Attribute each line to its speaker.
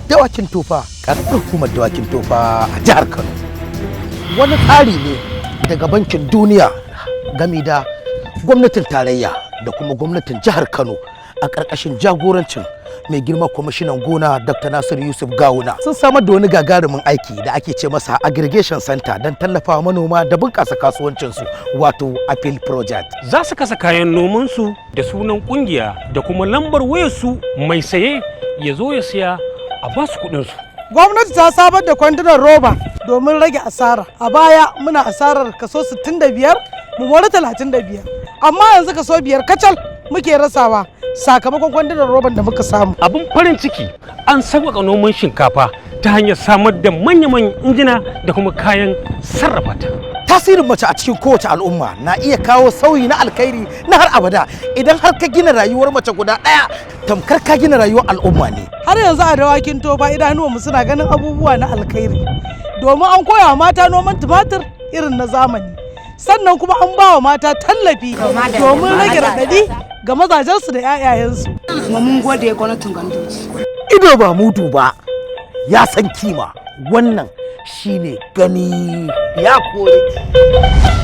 Speaker 1: Dawakin Tofa, ƙaramar hukumar Dawakin Tofa a jihar Kano. Wani tsari ne daga Bankin Duniya game da gwamnatin tarayya da kuma gwamnatin jihar Kano a ƙarƙashin jagorancin mai girma kwamishinan gona, Dr. Nasiru Yusuf Gawuna, sun samar da wani gagarumin aiki da ake ce masa aggregation center don tallafawa manoma da bunƙasa kasuwancinsu, wato APPEAL Project.
Speaker 2: Za su kasa kayan nomansu da sunan kungiya da kuma lambar wayarsu, mai saye ya zo ya siya, a ba su kuɗinsu.
Speaker 3: Gwamnati ta samar da kwandunan roba domin rage asara. A baya muna asarar kaso 65, mu mori 35. Amma yanzu kaso 5 kacal muke rasawa sakamakon kwandunan roban da muka samu.
Speaker 2: Abin farin ciki, an sauƙaƙa noman shinkafa ta hanyar samar da manya-manyan injina da kuma kayan sarrafa ta.
Speaker 1: Tasirin mace a cikin kowace al'umma na iya kawo sauyi na alkhairi na har abada. Idan har ka gina rayuwar mace guda ɗaya, tamkar ka gina rayuwar al'umma ne.
Speaker 3: Har yanzu a Dawakin Tofa idanuwanmu suna ganin abubuwa na alkhairi. Domin an koya wa mata noman tumatir irin na zamani. Sannan kuma an ba wa mata tallafi domin rage raɗaɗi ga mazajensu da 'ya'yayensu.
Speaker 4: Kuma mun gode gwamnatin Ganduje.
Speaker 1: Ido ba mudu ba ya san kima. Wannan shine gani ya kore.